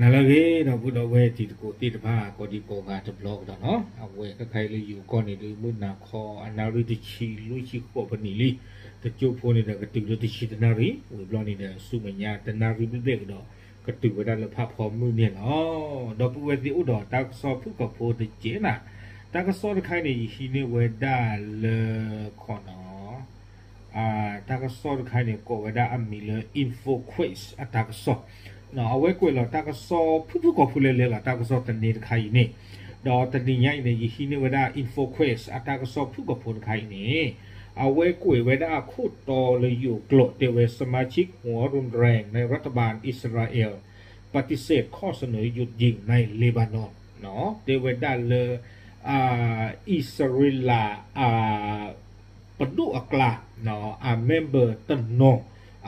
နၤလၢအဂ့ၤ ဒီပုၢ်ဒီဝဲၢ်တံၤသကိးသ့ၣ်တဖၣ် ကိးဒံကိးဂၤတဘျီကဒီးနီၤ, အဝဲခဲခါအံၤလၢယိၤကီၢ်န့ၣ်ဒုး မုၢ်နၤခီအနၣ်ရံၣ်တဆံလွံၢ်ဆံဃိးပနံးလံ, တကၠိဖိန့ၣ်ဒီးကတုၤလၢတဆံတနၣ်ရံၣ်, ဝံၤဘျီန့ၣ်ဒီး ဆူမဲာ်ညါတနၣ်ရံၣ်ဘျဲၣ်ဘျဲၣ်ကဒီး ကတုၤဝဲဒၣ်လၢဖးဖီမုၢ်န့ၣ်လီၤ. ဒီပုၢ်ဝဲၢ်သ့ၣ်အိၣ်ဒီးတၢ်ကစီၣ်ဖုၣ်ကိာ်ဖိတကဲးနၤ, တၢ်ကစီၣ်တခါအံၤန့ၣ် ယဟံးန့ၢ်ဝဲဒၣ်လၢ ခီနီၤ တၢ်ကစီၣ်တခါအံၤန့ၣ် ကိးဝဲဒၣ်အမံၤလၢ InfoQuest အတၢ်ကစီၣ်, အဝဲကွဲးလီၤတၢ်ကစီၣ်ဖုၣ်ဖုၣ်ကိာ်ဖိလၢလဲၤလီၤ တၢ်ကစီၣ်တနံၤတခါအံၤန့ၣ်, ဒီးတနံၤညါအံၤန့ၣ် ယဟံးန့ၢ်ဝဲဒၣ် InfoQuest အတၢ်ကစီၣ်ဖုၣ်ကိာ်ဖိတခါအံၤန့ၣ်, အဝဲကွဲးဝဲဒၣ်အခိၣ်တီလၢယိၤကျိာ် တဲဝဲ สมาชิกหัวรุนแรงในรัฐบาลอิสราเอล ปฏิเสธข้อเสนอหยุดยิงในเลบานอน တဲဝဲဒၣ်လၢ အံၣ်စရ့လး ပဒိၣ်အကျါ အ member တနီၤ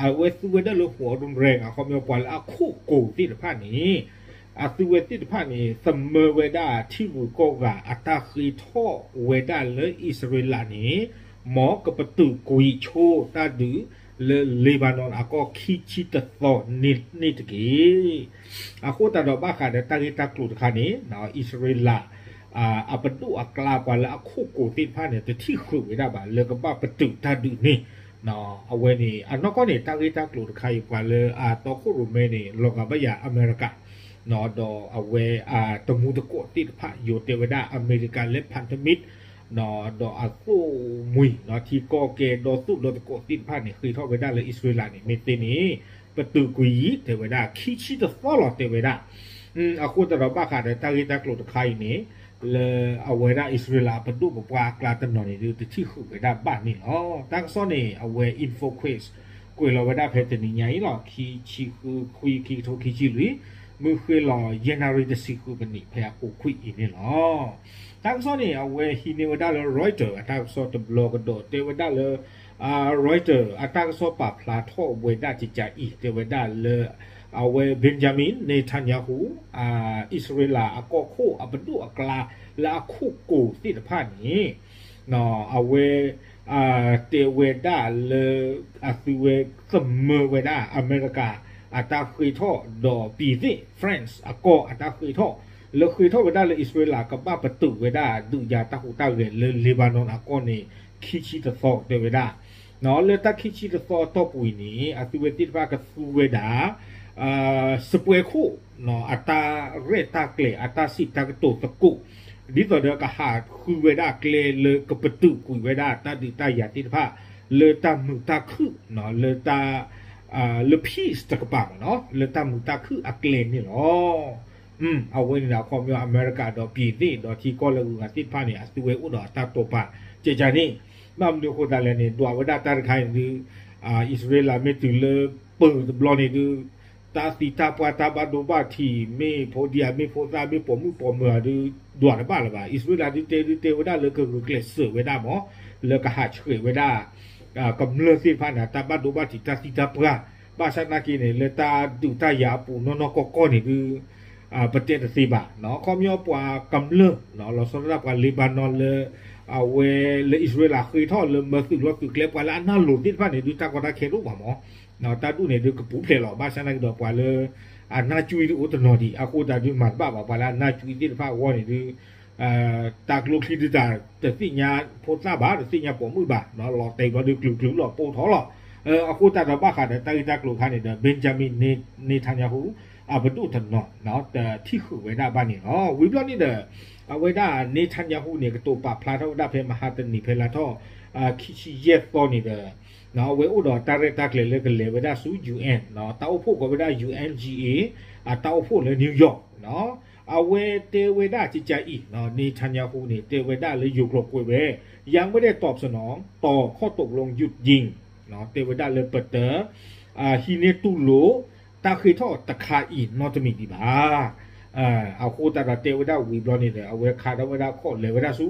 အဝဲသူဝဲဒၣ်လၢ หัวรุนแรง အခီပညီ ပှၤလၢအခိၣ်ကိၤသ့ၣ်တဖၣ်န့ၣ်, အသူဝဲသ့ၣ်တဖၣ်န့ၣ် သမၢဝဲဒၣ်ထံဂုၤကီၢ်ဂၤအတၢ်ဃ့ထီၣ်ဝဲဒၣ်လၢအံၣ်စရ့လးန့ၣ်, မ်ကပတုာ်ကွံာ်ဆိတၢ်ဒုးလၢ Lebanon အကီၢ်ခံဆံတသီန့ၣ်တက့ၢ်. အဃိသတးဒီးဘၣ်ဃးဒီးတၢ်ဂ့ၢ်တၢ်ကျိၤတခါန့ၣ် အံၣ်စရ့လး အပဒိၣ်အကျါ ပှၤလၢအခိၣ်ကိၤသ့ၣ်တဖၣ်န့ၣ် တထံၣ်ဃုာ်ဝဲဒၣ်ဘၣ် လၢကဘၣ်ပတုာ်တၢ်ဒုးန့ၣ်, အဝဲန့ၣ် အနီၢ်ကီၢ်န့ၣ် တၢ်ဂ့ၢ်တၢ်ကျိၤတခါအံၤ ပှၤလၢအတီခိၣ်ရိၣ်မဲန့ၣ် လီၤဂာ်ဘၣ်ယၤအမဲရကၤ ဒီးအဝဲအတမူသကိးသ့ၣ်တဖၣ် ယိၤတဲဝဲဒၣ်အမဲရကၤလၢ พันธมิตร ဒီးအသိၣ်မှံၤ ထံကီၢ်ကဲဒီသိၣ်ဒီသကိးသ့ၣ်တဖၣ်န့ၣ် ဃ့ထီၣ်ဝဲဒၣ်လၢအံၣ်စရ့လးန့ၣ် မ့ၢ်သ့န့ၣ် ပတုာ်ကွံာ်အံၤ တဲဝဲဒၣ် ခံဆံတသီလီၤ တဲဝဲဒၣ်. အဃိသတးဒီးဘၣ်ဃးဒီးတၢ်ဂ့ၢ်တၢ်ကျိၤတခါအံၤန့ၣ် လၢအဝဲဒၣ်အံၣ်စရ့လးအပဒိၣ်ပပှၢ်အကျါတနီၤန့ၣ်ဒုး တထံၣ်ဃုာ်ဝဲဒၣ်ဘၣ်န့ၣ်လီၤ. တၢ်ကစီၣ်န့ၣ် အဝဲ InfoQuest ကွဲးလီၤဝဲဒၣ်ဖဲတနံၤညါအံၤလီၤ. ခံဆံဃု ခွံ ခံကထိခံဆံလွံၢ် မုၢ်ဃ့လီၤယဲၢ်နၣ်ရံၣ်တဆံဃုပနံး ဖဲအပူၤကွံာ်အံၤန့ၣ်လီၤ. တၢ်ကစီၣ်န့ၣ် အဝဲဟံးန့ၢ်ဝဲဒၣ်လၢ Reuters အတၢ်ကစီၣ်တဘျီကဒီး တဲဝဲဒၣ်လၢ Reuters အတၢ်ကစီၣ်ပာ်ဖျါထီၣ်ဝဲဒၣ်ကကးအံၤ တဲဝဲဒၣ်လၢ အဝဲ Benjamin Netanyahu အံၣ်စရ့လးအကီၢ်ခိၣ်အပဒိၣ်အကျါ လၢအခိၣ်ကိၤသ့ၣ်တဖၣ်န့ၣ် အဝဲ တဲဝဲဒၣ်လၢ အသုဝဲသမၢဝဲဒၣ် အမဲရကၤ အတၢ်ဃ့ထီၣ်ဒီး ပြင်သစ် France အကီၢ်အတၢ်ဃ့ထီၣ် လၢဃ့ထီၣ်ဝဲဒၣ်လၢအံၣ်စရ့လးကဘၣ်ပတုာ်ဝဲဒၣ်ဒုးယၤတၢ်ဟူးတၢ်ဂဲၤလၢ Lebanon အကီၢ်န့ၣ် ခံဆံတသီတဲဝဲဒၣ်. လၢတၢ်ခံဆံတသီအတီၢ်ပူၤအံၤန့ၣ် အသုဝဲသ့ၣ်တဖၣ်ကသူဝဲဒၣ် စပွဲခိၣ် အတၢ်ရဲၣ်တၢ်ကျဲၤ အတၢ်စံးတၢ်ကတိၤသကိး ဒ်သိးဒီးကဟးဃုဝဲဒၣ်ကျဲလၢကပတုာ်ကွံာ်ဝဲဒၣ်တၢ်ဒုးတၢ်ယၤသ့ၣ်တဖၣ် လၢတၢ်မုာ်တၢ်ခုၣ် လၢတၢ် လၢ peace တကပၤမ့ၢ်နီၤ လၢတၢ်မုာ်တၢ်ခုၣ်အကျဲန့ၣ်လီၤ. အဝဲန့ၣ်ဒီးအခီပညီအမဲရကၤဒီး ပြင်သစ် ဒီးထံကီၢ်လၢအဂုၤအဂၤသ့ၣ်တဖၣ်န့ၣ် အသုဝဲအိၣ်ဒီးအတၢ်တိာ်ပာ် ကကန့ၣ် ဘၣ်မနုၤအဃိသတးလဲၣ်န့ၣ် ဒွးဝဲဒၣ်တၢ်တခါအံၤဒုး အံၣ်စရ့လးမ့ၢ်တုၤလၢပၢၤတဘျီန့ၣ်ဒုး တၢ်သံတၢ်ပှၢ်တၢ်ဘၣ်ဒိဘၣ်ထံး မ့ၢ်ဖိဒံဧါ မ့ၢ်ဖိသၣ် မ့ၢ်ပိာ်မုၣ်ပိာ်မၢၤဧါဒုး ဒွးတဘၣ်လၢၤဘၣ်. အံၣ်စရ့လးဒုးတဲဒုးတဲဝဲဒၣ်လၢကဂုာ်ကျဲးစၢးဝဲဒၣ်မ့ၢ် လၢကဟးဆှဲးဝဲဒၣ် ကမျၢၢ်သ့ၣ်တဖၣ်န့ၣ် တၢ်ဘၣ်ဒိဘၣ်ထံး တၢ်သံတၢ်ပှၢ် ဘၣ်ဆၣ်နာ်က့န့ၣ် လၢတၢ်ဒုးတၢ်ယၤအပူၤနီၢ်နီၢ်ကီၢ်ကီၢ်န့ၣ်ဒုး ပတဲတသ့ဘၣ်. အခီပညီပှၤကမျၢၢ် လီၤဆီဒၣ်တၢ်ပှၤ Lebanon လၢ အဝဲလၢအံၣ်စရ့လးဃ့ထီၣ်လၢမၢသုးလီၢ်သုးကျဲ ပှၤလၢအနၢ်လိၤသ့ၣ်တဖၣ်န့ၣ်ဒုး တၢ်ကီတၢ်ခဲတအိၣ်ဘၣ်မ့ၢ် တၢ်ဒူၣ်န့ၣ်ဒုးကပူၤဖျဲးလီၤ. ဘၣ်ဆၣ်နာ်က့ဒီးပှၤလၢ အနၢ်ကွံဒုးအိၣ်တနီၤဒံး အဃိသတးဒုးမၤတဘၣ်ဘၣ် ပှၤလၢအနၢ်ကွံသ့ၣ်တဖၣ်အဂီၢ်န့ၣ်ဒုး တၢ်ကျိချံဒုးတၢ်တသ့ၣ်ညါဖိသၣ်ဘၣ် တသ့ၣ်ညါပိာ်မုၣ်ဘၣ် လီၤတဲာ်ဘျီဒုးကျုၤကျုၤလီၤပိၢ်ထီၣ်လီၤ. အဃိသတးဒီးဘၣ်ဃးဒီးတၢ်ဂ့ၢ်တၢ်ကျိၤတခါန့ၣ်ဒီး Benjamin Netanyahu အပဒိၣ်တနီၤ တထံၣ်ဃုာ်ဝဲဒၣ်ဘၣ်န့ၣ်လီၤ. ဝံၤဘျီန့ၣ်ဒီး အဝဲဒၣ် Netanyahu န့ၣ် ကတိၤပာ်ဖျါထီၣ်ဝဲဒၣ်ဖဲမဟါတနံၤဖဲလါထီၣ် ခံဆံယဲၢ်သီန့ၣ်ဒီး အဝဲအိၣ်ဒီးတၢ်ရဲၣ်တၢ်ကျဲၤလၢကလဲၤဝဲဒၣ်ဆူ UN တၢ်အိၣ်ဖှိၣ်ကိးဝဲဒၣ် UNGA အတၢ်အိၣ်ဖှိၣ်လၢ New York အဝဲတဲဝဲဒၣ်ကကးအံၤ Netanyahu န့ၣ် တဲဝဲဒၣ်လၢယိၤကျိာ်ကွဲးဝဲ ยังไม่ได้ตอบสนองต่อข้อตกลงหยุดยิง တဲဝဲဒၣ်လၢပတ ဟံးန့ၢ်တူၢ်လိာ် တၢ်ဃ့ထီၣ်တခါအံၤနီတမံၤဒံးဘၣ်. အဃိသတးဒီးတဲဝဲဒၣ်ဝံၤဘျီန့ၣ်ဒီး အဝဲခးထီၣ်ဝဲဒၣ်ခီၣ်လဲၤဝဲဒၣ်ဆူ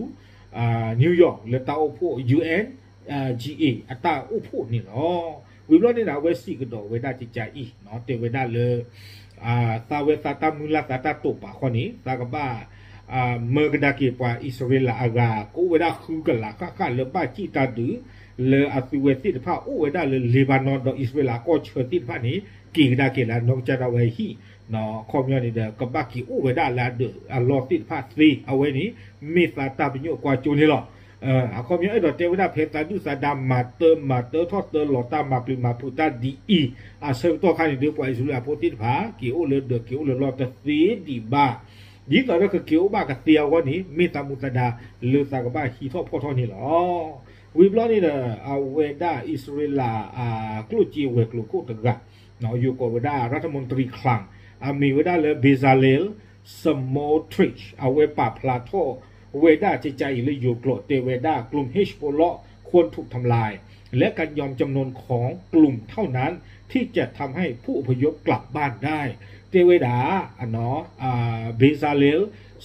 New York လၢတၢ်အိၣ်ဖှိၣ် UNGA အတၢ်အိၣ်ဖှိၣ်န့ၣ်လီၤ. ဝံၤဘျီန့ၣ်ဒီး အဝဲစံးကဒီးဝဲဒၣ်ကကးအံၤ တဲဝဲဒၣ်လၢ သးဝဲသးတၢ်မုၢ်လၢ်သးတၢ်တိာ်ပာ်ခီန့ၣ် သးကဘၣ် မၢကဒါက့ၤပှၤအံၣ်စရ့လးအဂၤ ကအိၣ်ဝဲဒၣ်ဃုကလးဃၣ်ဃၣ်လၢဘၣ်စံၣ်တၢ်ဒုး လၢအသုဝဲသ့ၣ်တဖၣ်အိၣ်ဝဲဒၣ်လၢ Lebanon ဒီးအံၣ်စရ့လးကီၢ်ဆၢသ့ၣ်တဖၣ်န့ၣ် က့ၤကဒါက့ၤလၢအနီၢ်ကစၢ်ဒၣ်ဝဲအဟံၣ်, အခီပညီန့ၣ်ဒီး ကဘၣ်က့ၤအိၣ်ဝဲဒၣ်လၢအဒၢးအလီၢ်သ့ၣ်တဖၣ်သ့, အဝဲန့ၣ် မ့ၢ်သးတၢ်ပညိၣ်အကွၢ်ကၠိန့ၣ်လီၤ. အခီပညီအဲၣ်ဒိးတဲဝဲဒၣ်ဖဲသးဒုၣ်သးဒါမၤတၢမၤတၢထီၣ်တၢလီၤတၢ်မၤပျံၤမၤဖုးတၢ်ဒ်အံၤ အဆၢကတီၢ်ခါန့ၣ်ဒီး ပှၤအံၣ်စရ့လးဖိသ့ၣ်တဖၣ် က့ၤအိၣ်လၢဒၢးက့ၤအိၣ်လၢလီၢ်တသ့ဒံးဘၣ်. ဒ်သိးဒီးကက့ၤအိၣ်ဘၣ်ကသ့အဂီၢ်န့ၣ် မ့ၢ်သးမူသးဒါလၢသးကဘၣ်ဟံးထီၣ်ဖီၣ်ထီၣ်န့ၣ်လီၤ. ဝံၤဘျီန့ၣ်ဒီး အဝဲဒၣ်အံၣ်စရ့လး ကျိၣ်စ့ဝဲၤကျိၤခိၣ်တဂၤ ယိၤကိးဝဲဒၣ် รัฐมนตรีคลัง အမံၤဝဲဒၣ်လၢ Bezalel Smotrich အဝဲပာ်ဖျါထီၣ်ဝဲဒၣ်ကကးအံၤလၢယိၤကျိာ် တဲဝဲဒၣ် กลุ่มฮิซบอลเลาะห์ควรถูกทำลาย และการยอมจำนนของกลุ่มเท่านั้นที่จะทำให้ผู้อพยพกลับบ้านได้ တဲဝဲဒၣ် Bezalel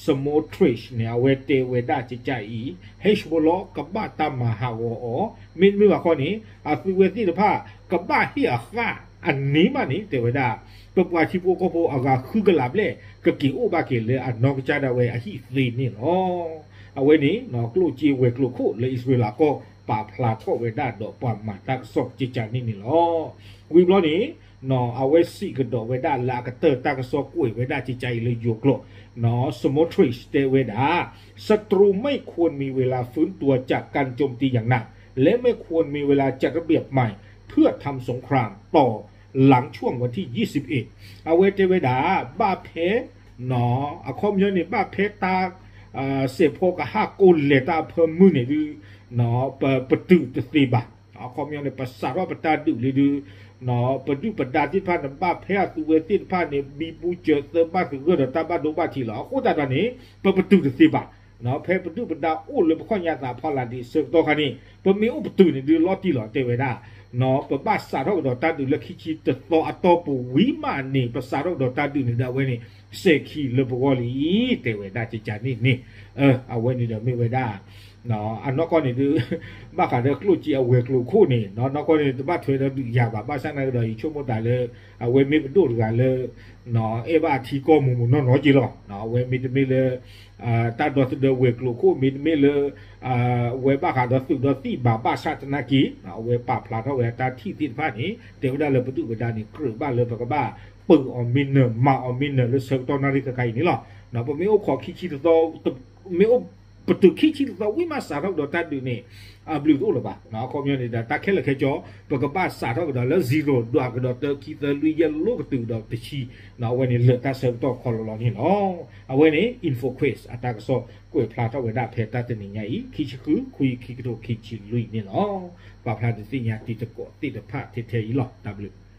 Smotrich န့ၣ် အဝဲတဲဝဲဒၣ်ကကးအံၤ Hezbollah ကဘၣ်တၢ်မၤဟးဂီၤအီၤ, မ့တမ့ၢ်ဘၣ်ခီန့ၣ် အသုဝဲသ့ၣ်တဖၣ် ကဘၣ်ဟ့ၣ်အဃၣ်အန့ၣ်မးန့ၣ် တဲဝဲဒၣ် ပပှၤထံဖိကီၢ်ဖိအဂၤဃုကလးဘျဲၣ် ကက့ၤအိၣ်ဘၣ်က့ၤလၢအနီၢ်ကစၢ်ဒၣ်ဝဲအဟံၣ်သ့န့ၣ်လီၤ. အဝဲန့ၣ် ကျိၣ်စ့ဝဲၤကျိၤခိၣ်လၢအံၣ်စရ့လးကီၢ် ပာ်ဖျါထီၣ်ဝဲဒၣ်ဒီးပှၤမၤတၢ်ကစီၣ်ကကးန့ၣ်န့ၣ်လီၤ. ဝံၤဘျီန့ၣ် အဝဲစံးကဒီးဝဲဒၣ်လၢအကတၢၢ်တၢ်ကစီၣ်ကွဲးဝဲဒၣ်ကကးအံၤလၢယိၤကျိာ် Smotrich တဲဝဲဒၣ် ศัตรูไม่ควรมีเวลาฟื้นตัวจากการโจมตีอย่างหนัก และไม่ควรมีเวลาจัดระเบียบใหม่เพื่อทำสงครามต่อหลังช่วงวันที่ยี่สิบเอ็ด အဝဲတဲဝဲဒၣ် ဘၣ်ဖဲ အခီပညီန့ၣ် ဘၣ်ဖဲတၢ် စဲးဖီကဟၣ်ကိးလဲၤတၢ်အဖၢမုၢ်န့ၣ်ဒုး ပပတုာ်တသ့ဘၣ်. အခီပညီန့ၣ် ပစးထီၣ်ပတၢ်ဒုးလံဒုး ပဒုၣ်ပဒါသ့ၣ်တဖၣ်န့ၣ် ဘၣ်ဖဲအသုဝဲသ့ၣ်တဖၣ်န့ၣ် ဘံဘူစၢၤသၢဘၣ်သဂၢၢ်ဒီးတၢ်ဘၣ်ဒိဘၣ်ထံးလီၤ. အဃိသတးဒီးန့ၣ် ပပတုာ်တသ့ဘၣ်. ဖဲပဒုၣ်ပဒါအိၣ်လၢပခီၣ်ညါသးဖီလာ်ဒံးဆၢကတီၢ်ခါန့ၣ် ပမ့ၢ်အိၣ်ပတုာ်န့ၣ်ဒုးလီၤတံၢ်လီၤတဲဝဲဒၣ် ပဘၣ်စးထီၣ်ကဒီးတၢ်ဒုးလၢခံဆံတသီအတီၢ်ပူၤဝံၤမးန့ၣ် ပစးထီၣ်ကဒီးတၢ်ဒုးန့ၣ်ဒၣ်ဝဲန့ၣ် စဲးခံလၢပဂီၢ်လံ တဲဝဲဒၣ်ကကးန့ၣ်န့ၣ် အဝဲန့ၣ်ဒီးမ့ၢ်ဝဲဒၣ် အနီၢ်ကီၢ်န့ၣ်ဒုး ဘၣ်ဃးဒီးကျိၣ်စ့အဝဲၤကျိၤခိၣ်န့ၣ် နီၢ်ကီၢ်န့ၣ် တဘၣ်ထွဲဒီးဒုးယၤဘၣ် ဘၣ်ဆၣ်သနာ်က့ဒီး ယဆိကမိၣ်သးလၢ အဝဲမ့ၢ်ပဒိၣ်တဂၤလၢ အဲၣ်ဘၣ်အထံကီၢ်မုာ်မုာ်နီၢ်နီၢ်က့လီၤ. အဝဲမ့တမ့ၢ်လၢ တၢ်ဒီသဒၢဝဲၤကျိၤခိၣ် မ့တမ့ၢ်လၢ ဝဲဘၣ်ဃးဒီးသုးဒီးသံၣ်ဘၣ် ဘၣ်ဆၣ်သနာ်က့ အဝဲပာ်ဖျါထီၣ်ဝဲတၢ်ထံၣ်သ့ၣ်တဖၣ်န့ၣ် တဲဝဲဒၣ်လၢပဒုၣ်ပဒါန့ၣ် ကြၢးဘၣ်လၢပကဘၣ်ပၢၤအီၤမ့ၢ်နၢၤ မၤအီၤမ့ၢ်နၢၤလၢဆၢကတီၢ်နၣ်ရံၣ်ခဲခါအံၤန့ၣ်လီၤ. ပမ့ၢ်အိၣ်ခိးခံဆံတသီ မ့ၢ်အိၣ်ပတုာ်ခံဆံတသီဝံၤမးစးထီၣ်ကဒီးတၢ်ဒုးန့ၣ် အဘျုးတအိၣ်လၢၤဘၣ်. အခီပညီန့ၣ်ဒီး တၢ်ခဲလၢာ်ခဲဆ့ ပကဘၣ်စးထီၣ်ကဒီးလၢ zero ဒွးကဒီးတၢ ခံ သၢ လွံၢ် ယဲၢ် လိၤကတုၤကဒီးတဆံ အဝဲန့ၣ်လၢာ်တၢ်ဆၢကတီၢ်ခီလီၤလီၤန့ၣ်လီၤ. အဝဲန့ၣ် InfoQuest အတၢ်ကစီၣ်ကွဲးဖျါထီၣ်ဝဲဒၣ်ဖဲတၢ်တနံၤညါအံၤ ခံဆံဃု ခွံ ခံကထိခံဆံလွံၢ်န့ၣ်လီၤ. ပာ်ဖျါဒုးသ့ၣ်ညါတံၤသကိးသ့ၣ်တဖၣ်ထဲထဲအံၤလီၤ. တၢ်ဘျုး